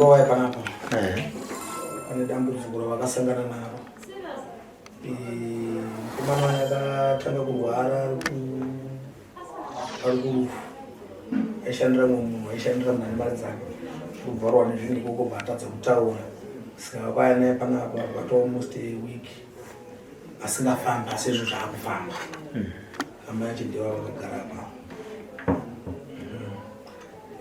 vauya panapa pane dambudziko ravakasangana naro. Mukomana akatanga kurwara ari kurufu, aishandira mumwe munhu, aishandira munhu ane mari dzake, kubvarwa nezvinhu ikoko, bva atadza kutaura. Saka vakauya naye panapa, vato almost a week asingafambi, asi izvo zvaakufamba. Amai acho ndivo vakagara apa.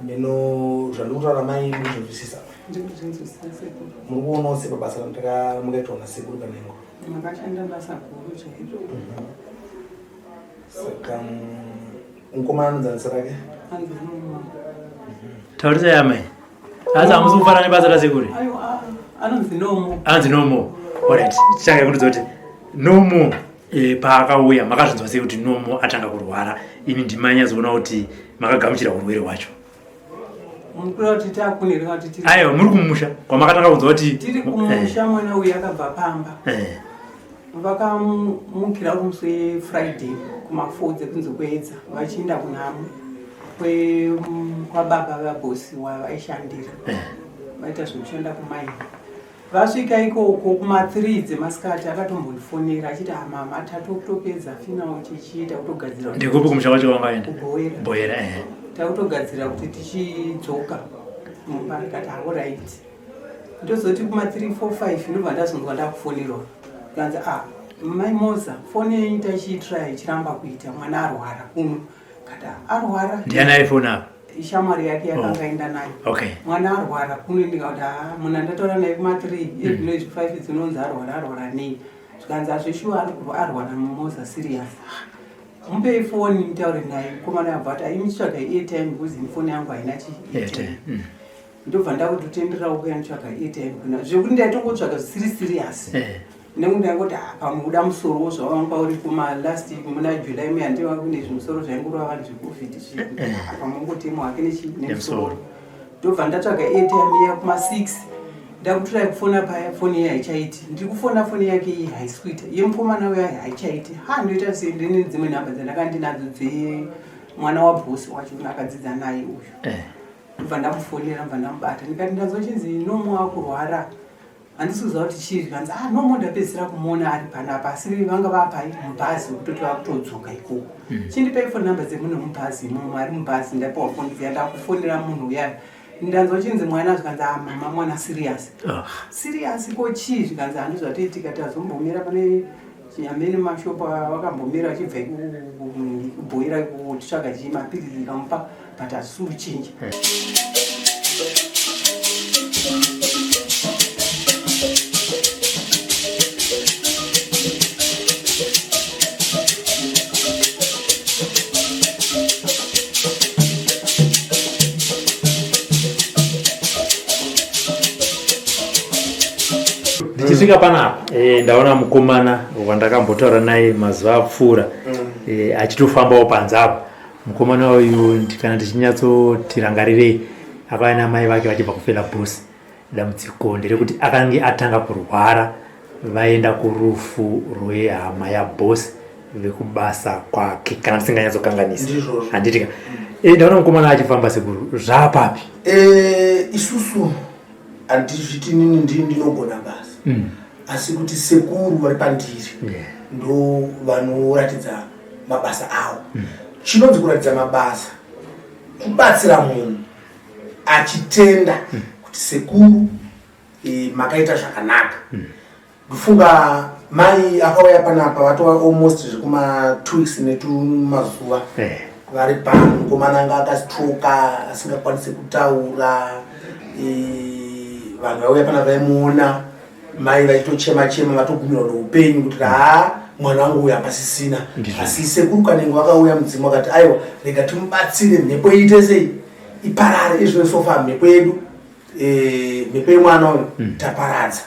Mino zvandiri kutaura mai muzvinzwisisa? Ndikuzvinzwisisa sekuru. Muri kuonawo sei pabasa ramukaitwa nasekuru Kanengo? Makashanda basa guru chairo. Saka mukomana anonzi ani zita rake? Anzi Nomo. Taurisai amai. Asi hamusi kufara nebasa rasekuru? Aiwa, anonzi Nomo. Anonzi Nomo. Alright, tichanga kundudza kuti Nomo paakauya makazvinzwa sei kuti Nomo atanga kurwara? Imi ndimanyatsoona kuti makagamuchira urwere hwacho. Mukura kuti takunhereka kuti tiri. Aiwa, muri kumusha kwamakatanga kunzwa kuti tiri kumusha. Mwana uyu akabva pamba. Vakamukira uri musi weFriday kuma4 dzekunze kweedza, vachienda kunhamo kwababa vabhosi wavaishandira. Vaita zvekushanda kumaini. Vasvika ikoko kuma3 dzemasikati, akatombondifonera achiti, "Amama, tatotopedza final, chichiita kutogadzira." Ndekupi kumusha kwacho kwamakaenda? KuBoera. Boera. Takutogadzira kuti tichidzoka mumba. Ndikati, "Alright." Ndozoti kuma3 4 5 ndobva ndazonzwa ndakufonerwa, kanzi, "A mai Moza, foni yenyu tachiitira ichiramba kuita, mwana arwara kuno." Kati, "Arwara?" Ndiani aifona apa? Ishamwari yake yakanga enda nayo. "Mwana arwara kuno." Ndikati, "Ha, munhu andataura naye kuma3 ezvino izvi 5 dzinonzi arwara, arwara nei?" Zvikanzi, "Hazvishuwa, arwara Mumoza, serious, mupei foni mutaure naye." Mukomana abva ati, "Aimi chitsvagai airtime because ini foni yangu haina chi airtime." Ndobva ndakutotenderawo kuya nditsvaga airtime kuna zvekuti ndaitongotsvaga zvisiri serious. Nekuti ndaingoti, "Ah, pamwe kuda musoro zvawanga uri kuma last muna July muya, ndiva kune zvimusoro zvaingorova vanhu zveCovid zvi, pamwe ungotemo hake nemusoro." Nemusoro. Ndobva ndatsvaga airtime iya kuma6, ndakutorai kufona paya, foni iya haichaiti. Ndiri kufona, foni yake iyi haisi kuita, yemukomana uya haichaiti. Ha, ndoita sei? Ndine dzimwe nhamba dzandanga ndinadzo dzemwana wabhosi wacho akadzidza naye uyu. Ndobva ndamufonera, ndobva ndamubata, ndikati, "Ndanzwa chinzi Nomo akurwara, handisi kuziva kuti chii." Zvikanzi, "Ah, Nomo ndapedzisira kumuona ari panapa, asi vanga vapai mubhazi wekutoti vakutodzoka ikoko. Chindipei foni namba dzemunhu mubhazi imomo ari mubhazi." Ndapiwa foni dziya, ndakufonera munhu uya, "Ndanzwa chinzi mwana." Zvikanzi, "Ah, mama, mwana serious." "Serious ko chii?" Zvikanzi, "Handizvatoitika, tazombomira pane chinyamene mashopu vakambomira vachibva kubhoira kutsvaga chii, mapiritsi, ndikamupa, but hazvisi kuchinja." Ndichisvika panapa ndaona mukomana wandakambotaura naye mazuva apfuura achitofambawo panze apa. Mukomana uyu kana tichinyatsotirangarirei, akauya namai vake vachibva kufela bhusi. Dambudziko nderekuti akange atanga kurwara vaenda kurufu rwehama yabhosi vekubasa kwake, kana ndisinganyatsokanganisa. Ndizvozvo. Handitika ndaona mukomana achifamba. Sekuru, zvaapapi? Isusu handizviti inini ndinogona basa, asi kuti sekuru vari pandiri ndo vanoratidza mabasa avo. Chinonzi kuratidza mabasa kubatsira munhu achitenda kuti sekuru makaita zvakanaka. Ndofunga mai akauya panapa vatova almost zvekuma 2 weeks netumazuva vari pano. Mukomana anga akastroka, asingakwanisi kutaura. Vanhu vauya pana vaimuona mai vachitochema chema, vatogumirwa neupenyu kuti, "Haa, mwana wangu uyu hapasisina." Asi sekuru Kanengo vakauya, mudzimu akati, "Aiwa, rega timubatsire, mhepo iite sei, iparare." Izvino so far mhepo yedu, mhepo yemwana uyu taparadza.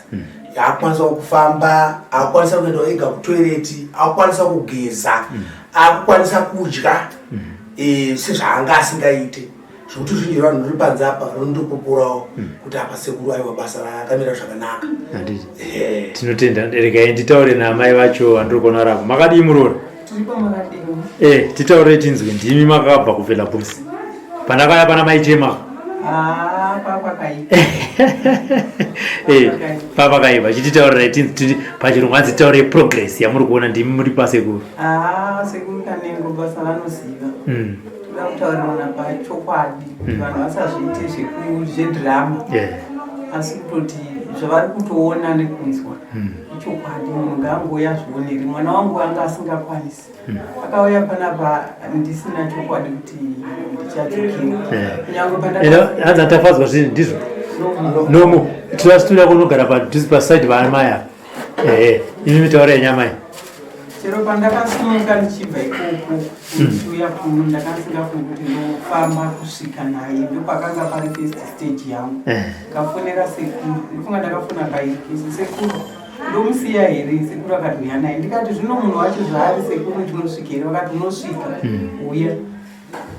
Akukwanisa kufamba, akukwanisa kuenda ega kutoilet, akukwanisa kugeza, akukwanisa kudya sezvaanga asingaite, zvekuti zvinji vanhu ruri panze apa rundopoporawo kuti apa sekuru, aiwa, basa rakamira zvakanaka. Handiti. Tinotenda. Regai nditaure naamai vacho vandiri kuona ravo. Makadii muroora? Tiripo, makadini? Titaure tinzwe, ndimi makabva kufela bhusi pandakauya pana mai chema? Ah, papakaipa. Eh, papakaipa chititaurirai pachirungu hanzi titaurei progress yamuri kuona ndimi muri pasekuru. Ah, sekuru Kanengo basa vanoziva. Toda kutaurirana pachokwadi kuti vanhu vasazviite zvedrama. Asi kutoti zvavari kutoona nekunzwa ichokwadi, munhu ngaangouya azvionere. Mwana wangu anga asingakwanisi, akauya panapa ndisina chokwadi kuti ndichadzokera, kunyange pandaka Hanzi atafadzwa zvinhu ndizvo nomu tirasitoda kunogara padhuze paside vaamai apa. Ehe, imi mitaura yenyamai. Chero pandakasimuka ndichibva ikoko ndichiuya kuno, ndakasingafungi kuti ndofamba kusvika naye. Ndopakanga pari first stage yangu. Kafonera sekuru, ndofunga ndakafona kairi, "Sekuru, ndomusiya here?" Sekuru akati, "Uya naye." Ndikati, "Zvino munhu wacho zvaari, sekuru, ndinosvika here?" Vakati, "Unosvika, uya."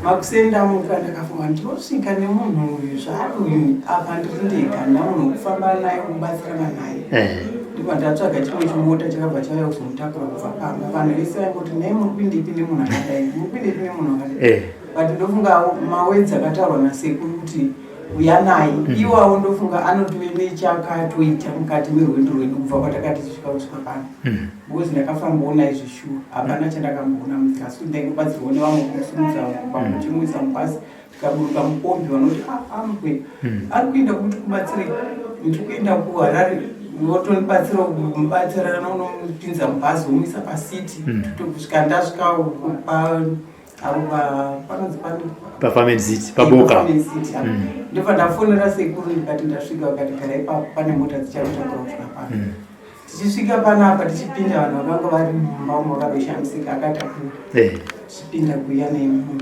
Makuseni ndamuka, ndakafunga, ndinosvika nemunhu uyu zvaari uyu? Apa ndiri ndega, ndina munhu wekufamba naye, wekubatsirana naye. Ndibva ndatsvaga chimwe chimota chakabva chauya kuzomutakura kubva pamba. Vanhu vese vaingoti, "Nai, muri kuindepi nemunhu akadai? Muri kuindepi nemunhu akadai?" But ndofunga mawedzi akataurwa nasekuru kuti uya naye iwawo, ndofunga anotove nechakatoita mukati merwendo rwedu kubva kwatakati tichisvika kusvika pano, because ndakafamboona izvi shuwa, hapana chandakamboona munzira, asi kuti ndaingobatsirwawo nevamwe kumusumudza pakuchimuisa mubhasi. Tikaburuka mukombi, vanoti, "Ah, ambwe ari kuenda kuti kubatsirei?" "Ndiri kuenda kuHarare." Votondibatsira kumubatsira, unomupinza mubhazi, womuisa pasiti, kusvika ndasvika apo panonzi pani? PaFarm City, paBoka. Ndobva ndafonera sekuru, ndikati ndasvika. Vakati, "Gara ipapo, pane mota dzichakutakura kusvika pano." Tichisvika panapa, tichipinda, vanhu vakanga vari mumba umo vakatoshamisika, akatakura. Tichipinda kuuya nemunhu,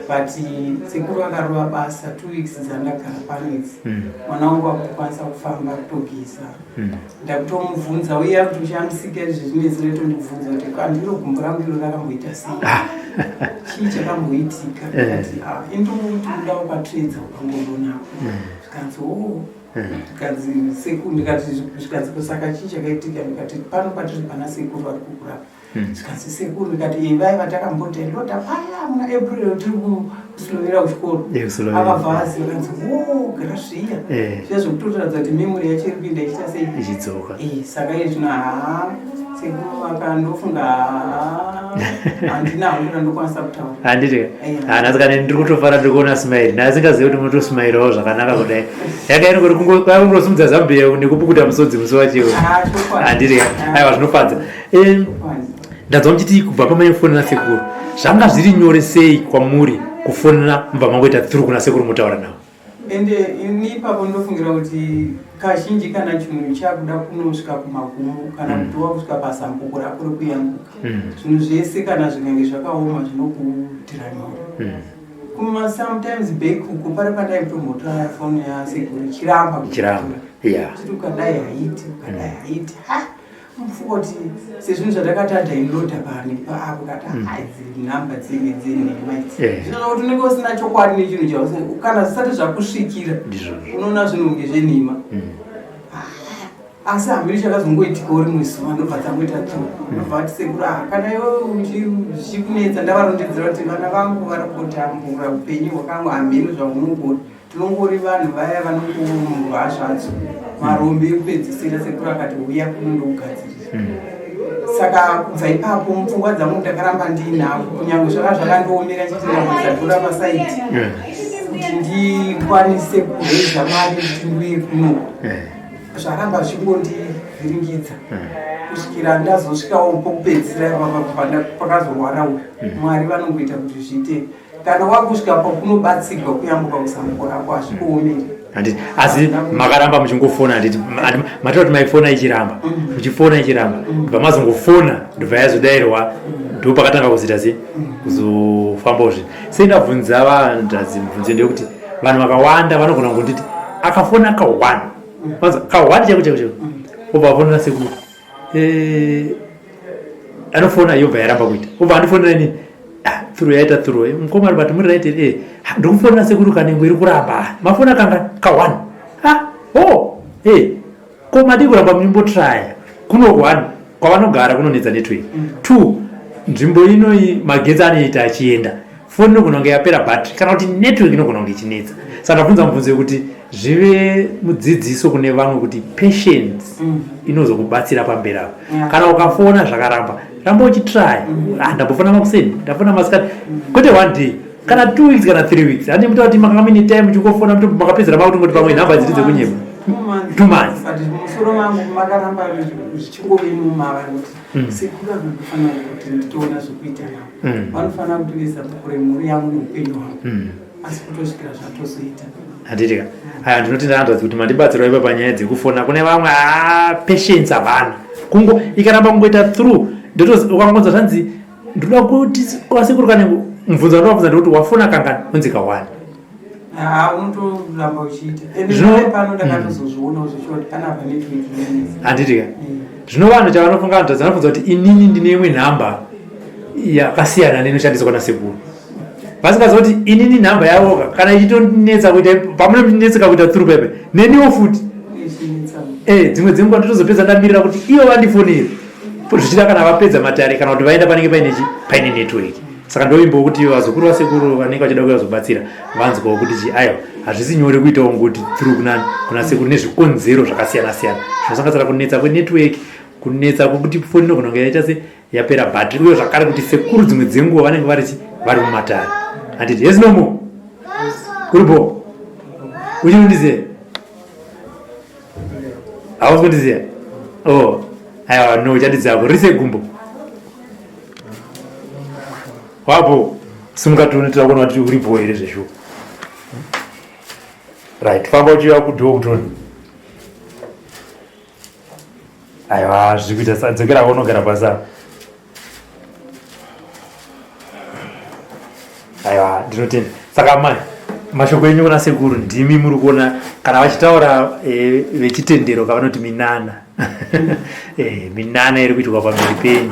but sekuru vakarova basa. 2 weeks dzandagara pano idzi, mwana wangu akutokwanisa kufamba, kutogeza. Ndakutomubvunza uye akutoshamisika izvi zvine zvinotondibvunza kuti, "Kandiro gumbo rangu iro rakamboita sei? Chii chakamboitika?" Ndikati, "Ah, indikuti kuda ukatsvedza ukangodonako." Zvikanzi, "O." Zvikanzi, "Sekuru," ndikati, zvikanzi, "Saka chii chakaitika?" Ndikati, "Pano patiri pana sekuru vari kukurapa." Zvikanzi, "Sekuru?" Ndikati, "Ivai vatakambotendoda paya muna April tiri kuSlovera kuchikoro." KuSlovera. Akabva aziva, kanzi, "O, gara zviya." Zviya zvekutoratidza kuti memory yacho iri kuinda ichiita sei? Ichidzoka. Saka iye zvino, haa, sekuru vakandofunga, haa, handina hangu randokwanisa kutaura. Handiti? Hanasi kana ndiri kutofara, ndiri kuona smile. Ndasingazivi kuti munotosmilewo zvakanaka kudai. Yanga iri kungosimudza zambia nekupukuta musodzi musi wachiwo. Ah, chokwadi. Handiti? Ah. Aiwa, zvinofadza. Chokwadi. Ndanzwa muchiti kubva pamaifonera sekuru, zvanga zviri nyore sei kwamuri kufonera, mubva mangoita through kuna sekuru, mutaura navo? Ende ini ipapo ndofungira kuti kazhinji kana chinhu chakuda kunosvika kumagumo, kana kuti wakusvika pasambuko rako rekuyambuka, zvinhu zvese kana zvikange zvakaoma zvinokuitira nyore. Kuma sometimes back uko pari pandaitombotora foni yasekuru ichiramba. Ichiramba, yeah. Chiti ukadai haiti, ukadai haiti. Ha, mufunga kuti sezvinhu zvatakati adownloada pani paapo kati, idzi nhamba dzinge dzenhema idzi. Zvinova kuti unenge usina chokwadi nechinhu chausina, kana zvisati zvakusvikira, unoona zvinhu kunge zvenhema. Asi hamiri chakazongoitikawo rimwe zuva, ndobva dzangoita tu, ndobva vati, "Sekuru, ah, kana iwe zvichikunetsa." Ndavarondedzera kuti vana vangu vari kutambura upenyu hwakangu, hamheno zvaunongori, tinongori vanhu vaya vanongorwa zvadzo, marombe ekupedzisira. Sekuru akati, "Uya kuno, ndokugadzirira." Saka kubva ipapo mupfungwa dzangu ndakaramba ndiinavo, kunyange zvaka zvakandiomera, chiti ndambodzadhura paside kuti ndikwanise kureza mari kuti ndiuye kuno. Zvaramba zvingondivhiringidza kusvikira ndazosvikawo pokupedzisira pakazorwara uyu. Mwari vanongoita kuti zviite kana wakusvika pakunobatsirwa kuyambuka kusambuko rako, hazvikuomeri. Handiti? Asi makaramba muchingofona, handiti? Mataura kuti maifona ichiramba, muchifona ichiramba, ndobva mazongofona, ndobva yazodayirwa, ndo pakatanga kuzoita se kuzofambawo zvinhu. Sei ndabvunza vandazi mubvunzo ndeyekuti vanhu vakawanda vanogona kungonditi akafona ka1, ka1 chaiko chaiko chaiko, obva afonera sekuru, anofona yobva yaramba kuita, obva andifonera inini. Ah, through yaita through. Mukoma Robert, muri right here? Ndikufonera sekuru Kanengo, iri kuramba. Mafona kanga ka1. Ah, oh, ko madii kuramba muchimbotraya kuno? One, kwavanogara kunonetsa network. Two, nzvimbo inoyi magetsi anoita achienda. Foni inogona kunge yapera battery kana kuti network inogona kunge ichinetsa. Saka ndabvunza mubvunzo yekuti zvive mudzidziso kune vamwe kuti patience inozokubatsira pamberi apo. Kana ukafona zvakaramba, ramba uchitry. Ah, ndambofona makuseni, ndafona masikati, kwete one day kana 2 weeks kana 3 weeks. Handi muta kuti makanga mine time muchingofona, makapedzera makutongoti pamwe nhamba dziri dzekunyema. 2 months. But musoro mangu makaramba zvichingove mumava kuti sekuru vanofanira kuti nditoona zvekuita navo. Vanofanira kuti vezambuko remhuri yangu neupenyu hwangu. Asi kutosvikira zvatozoita. Handitika aya, ndinoti ndaanzvadzi kuti mandibatsirawo ipa panyaya dzekufona. Kune vamwe, a patience havana, kungo ikaramba kungoita through. Ukangonzwa zvanzi ndoda kuti kwasekuru Kanengo, mubvunzo wandovabvunza ndekuti wafona kangani, unzi kawani. Ha, unotoramba uchiita. Ende pano ndakatozozvionawo zvichioti panapa network inonetsa. Handitika zvino vanhu chavanofunga, vanhu vanofunza kuti inini ndine imwe nhamba yakasiyana neinoshandiswa nasekuru, vasingaziva kuti inini nhamba yavoka kana ichitonetsa kuita pamunonetseka kuita through pepe, neniwo futi. Ichinetsa. Dzimwe dzenguva ndotozopedza ndamirira kuti ivo vandifonere, zvichida kana vapedza matare kana kuti vaenda panenge paine chi paine network. Saka ndovimbawo kuti vazukuru vasekuru vanenge vachida kuuya kuzobatsira vanzwawo kuti chi aiwa, hazvisi nyore kuitawo ngoti through kuna sekuru nezvikonzero zvakasiyana siyana zvinosanganisira kunetsa kwenetwork, kunetsa kwekuti foni inogona kunge yaita se yapera bhatiri, uye zvakare kuti sekuru dzimwe dzenguva vanenge vari chi vari mumatare. Handiti? Yes, no more kuripo. Uchinondiziva? Hausi kundiziva? Oh, aiwa, no, uchandiziva. Rise gumbo wapo, simuka tione, tirakuona kuti uripo here zveshuwa. Right, famba uchiuya kudoor kutoni. Aiwa, zviri kuita. Dzokera unogara pasi apa. Aiwa, ndinotenda. Saka mai, mashoko enyu kuna sekuru? Ndimi muri kuona kana vachitaura vechitendero kavanoti minana, minana iri kuitwa pamberi penyu,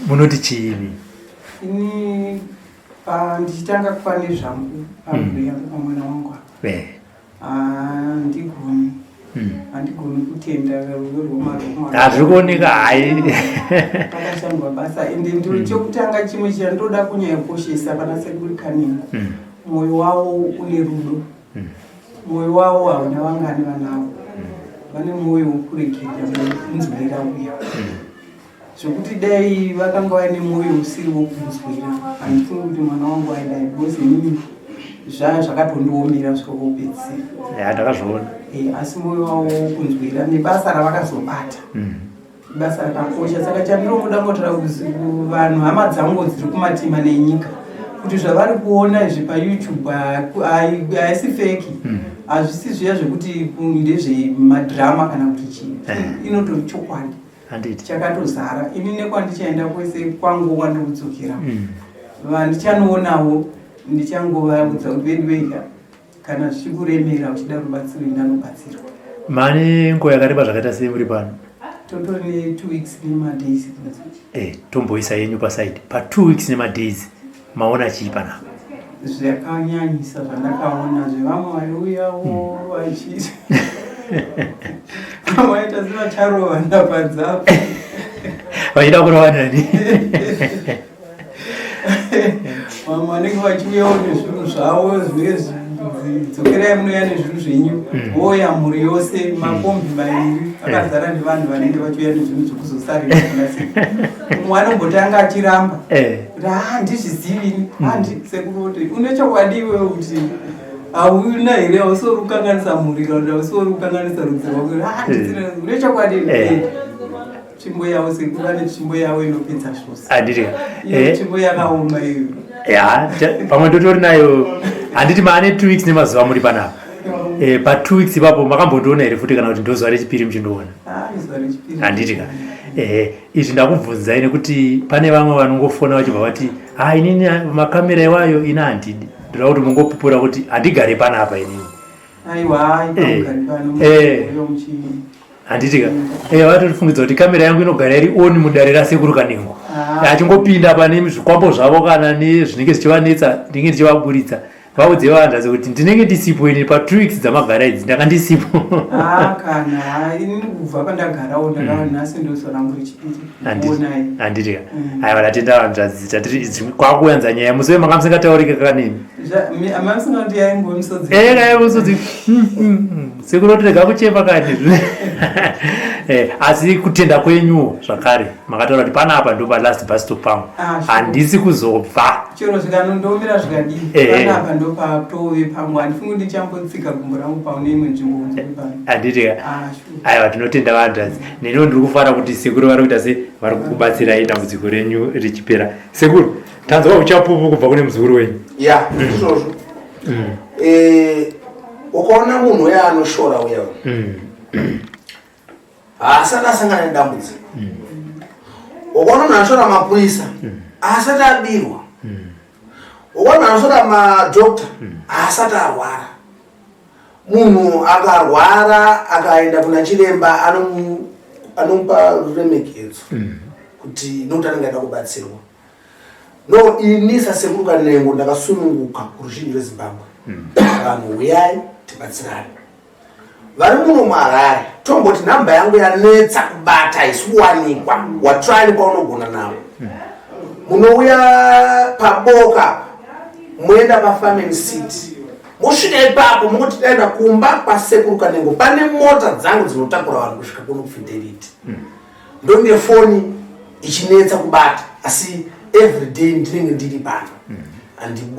munoti chiini? Ini ndichitanga kufa nezvangu pamhuri yangu, pamwana wangu apa, handigoni, handigoni kutenda rudo rwomaroma. Hazviri kuoneka, hai. Pakashandwa basa. Ende ndo chekutanga chimwe chandoda kunyanyokoshesa pana sekuru Kanengo, mwoyo wavo une rudo. Mwoyo wavo hauna vangani vanavo vane mwoyo wokuregerera, mwoyo wekunzwira uya, zvokuti dai vakanga vaine mwoyo usiri wokunzwira, handifungi kuti mwana wangu aidai, because inini zvakatondiomera kusvika kwopedzisira. Ya, ndakazviona. Asi mwoyo wavo wokunzwira nebasa ravakazobata, basa rakakosha. Saka chandinomuda ngotaura kuvanhu, hama dzangu dziri kumatima nenyika, kuti zvavari kuona izvi paYouTube haisi fake. Hazvisi zviya zvekuti ndezvemadhirama kana kuti chii. Inotori chokwadi. Chakatozara. Ini nekwandichaenda kwese kwangu kwandiri kudzokera, vandichanoonawo ndichangovaudza kuti vedu vega, kana zvichikuremera uchida rubatsiro, indanobatsirwa. Mane nguva yakareba zvakaita sei muri pano? Totori ne2 weeks nemadays. Tomboisa yenyu paside. Pa2 weeks nemadays maona chii panapa? Zvakanyanyisa zvandakaona zvevamwe vaiuyawo vachi vaita sevacharova ndapadzapo. Vachida kurova nani? Vamwe vanenge vachiuyawo nezvinhu zvavo zvinenge dzokerai munouya nezvinhu zvenyu. Voya mhuri yose, makombi maviri akazara nevanhu vanenge vachiuya nezvinhu zvekuzosarira kuna sekuru. Mumwe anombotanga achiramba kuti ha, handizvizivi, handi. Sekuru kuti, "Une chokwadi iwewe kuti hauna here? Hausori kukanganisa mhuri kana kuti hausori kukanganisa rudzi rwako?" "Handisina." "Une chokwadi?" Tsvimbo yavo, sekuru vane tsvimbo yavo inopedza zvose. Handiti? Iyo tsvimbo yakaoma iyo. Ya, pamwe ndotori nayo. Handiti maane 2 weeks nemazuva muri panapa? Pa2 weeks ipapo makambondiona here futi, kana kuti ndozuva rechipiri muchindiona? Ah, izuva rechipiri. Handiti ka? Ehe, izvi ndakubvunzai nekuti pane vamwe vanongofona vachibva vati, "Ha, inini makamera iwayo ini handidi." Ndoda kuti mungopupura kuti handigare panapa inini. Aiwa, ipaugari pano. Uyo muchi Handiti ka? Vatotifungidza kuti kamera yangu inogara iri on mudare rasekuru Kanengo. Ah. Achingopinda pane zvikwambo zvavo kana nezvinenge zvichivanetsa, ndinge ndichivaburitsa. Vaudze vanhu kuti ndinenge ndisipo ini pa 2 weeks dzamagara idzi ndanga ndisipo. Ah, kana ini kubva pandagarawo ndakava mm. nhasi ndozuva rangu rechipiri kuonai. Handiti ka. Mm. Aiwa ndatenda hanzvadzi tatiri kwakuyanza nyaya musi wemanga musingataurike kanini. Mamusingati yaingove misodzi. Eh, yaingove misodzi. Mm, Sekuru tirega kuchema kani. Eh, asi kutenda kwenyu zvakare makataura kuti panapa ndo pa last bus stop pangu. Ah, Handisi kuzobva. Chero zvikanondomira zvikadii eh, eh. panapa ndo patove pangu handifungi ndichambotsika gumbo rangu paune imwe nzvimbo kunze kwepano. Handiti ka. Ah, Aiwa tinotenda vanhu neniwo ndiri kufara kuti sekuru vari kuita se vari kukubatsirai dambudziko renyu richipera. Sekuru tanzwa uchapupu kubva kune muzukuru wenyu ya ndizvozvo mm. eh, ukaona munhu uya anoshora uya mm. haasati asangana nedambudziko mm. ukaona munhu anoshora mapurisa haasati abirwa ukaona munhu anoshora madhokta haasati arwara munhu akarwara akaenda kuna chiremba anomupa ruremekedzo kuti nokuti anenge aida kubatsirwa No, ini sasekuru Kanengo ndakasununguka kuruzhinji rweZimbabwe. Hmm. Vanhu huyai tibatsirane. Vari muno muHarare tomboti nhamba yangu yanetsa kubata haisi kuwanikwa watry nepaunogona nawo. Hmm. Munouya paboka moenda paFarming City mosvika ipapo mongoti daenda kumba kwasekuru Kanengo pane mota dzangu dzinotakura vanhu kusvika kuno kuFidelity. Hmm. Ndonge foni ichinetsa kubata asi everyday ndinenge ndiri pano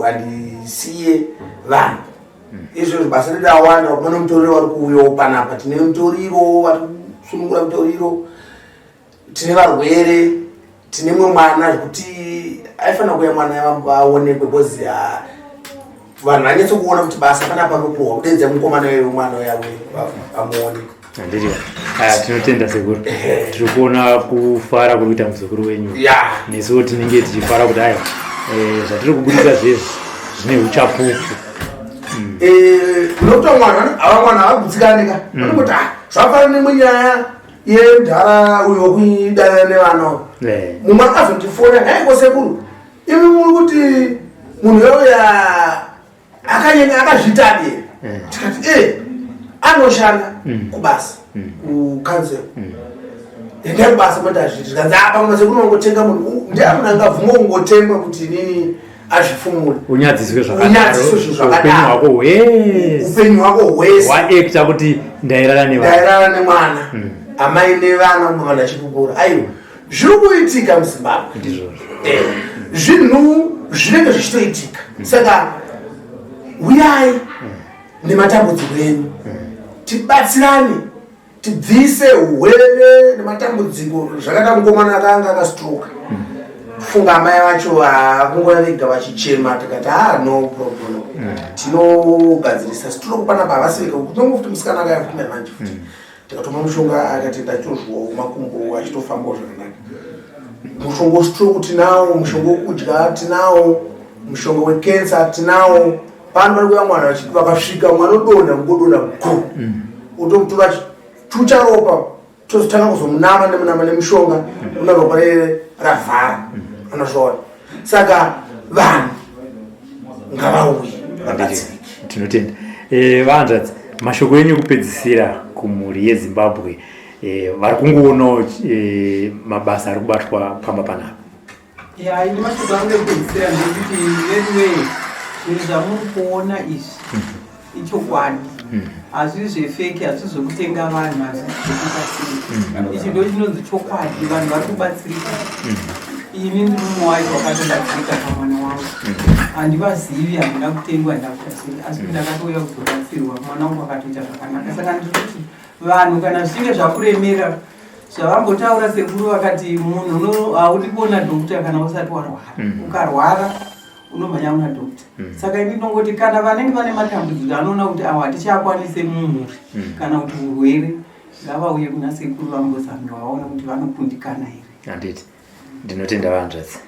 handisiye vanhu mm. izvozvo basa redu awanda vakomana mutoriro vari kuuyawo panapa tine mutoriro vari kusunungura mutoriro tine varwere tine mwe mwana zvekuti aifanira kuuya mwana vaonekwe because ah, vanhu vanyatso kuona kuti basa panapa rokurohwa kudeedza mukomana uyo mwana uya amuone handiti aya tinotenda sekuru tiri kuona kufara kuri kuita muzukuru wenyu nesuwo tinenge tichifara kuti aya eh, zvatiri kubudisa zvezvi zvine uchapupu hmm. eh, nokuti mwana ava mwana havagutsikani ka hmm. vanongoti ah, zvafanana nemwe nyaya yemudhara uyo wekudanana nevana eh. mumwe akazondifona nhaiko sekuru imi muri kuti munhu yauya akanyanya akazviita here eh. tikati e eh, anoshanda mm. kubasa mm. kucouncil mm. endai kubasa mati azviiti zvikanzi apa ah, mase kunongotenga munhu ndiye munhu angabvuma kungotengwa kuti inini azvifumure unyadziswe zvakadaro upenyu hwako hwese upenyu hwako hwese waekta kuti ndairara nemwana nemwana amai nevana umwe vanhu achipupura aiwa zviri kuitika muzimbabwe eh, zvinhu zvinenge zvichitoitika mm. saka huyai mm. nematambudziko enyu mm. tibatsirane tibvise urwere nematambudziko zvakaita mukomana akanga akastroka funga amai vacho vakungova vega vachichema tikati ah no problem tinogadzirisa stroke panapa havasi vega kutongofuti musikana akaya futi manje futi Ndikatoma mushonga akati ndachozwawo makumbo achitofambawo zvakanaka. Mushonga westroke tinawo, mushonga wekudya tinawo, mushonga wecancer tinawo. Pano pari kuya mwana vakasvika mwana odonha kungodonha go. Mm. Otomutora chucha ropa tozotanga kuzomunama nemunama nemushonga mm. una ropa rere ravhara. Mm. Anozviona. Saka vanhu ngavauye vabatsirike. Tinotenda. Eh, vahanzvadzi mashoko enyu ekupedzisira kumhuri yezimbabwe eh, vari kungoonawo eh, mabasa ari kubatwa pamba panapa ya ini mashoko angu ekupedzisira ndekuti veduwee zvinhu zvamuri kuona izvi mhm. ichokwadi mhm. hazviri zvefeki hazvisi zvekutenga vanhu hazvisi zvekuita sei mhm. ichi ndo chinonzi chokwadi vanhu vari kubatsirika ini ndiri mumwe wacho wakatobatsirika pamwana wangu handivazivi handina kutengwa handina kuita sei asi kuti ndakatouya kuzobatsirwa mwana wangu akatoita zvakanaka saka ndiri kuti vanhu kana zvichinge zvakuremera zvavambotaura sekuru vakati munhu haudi kuona doctor kana usati warwara mm. ukarwara unomhanya kuna doctor mm. saka ini ndinongoti kana vanenge vane matambudziko anoona kuti awa hatichakwanise mumhuri mm. kana kuti urwere ngavauye kuna sekuru vambozamiwa vaone kuti vanokundikana here Handiti. Ndinotenda vanzvadzi.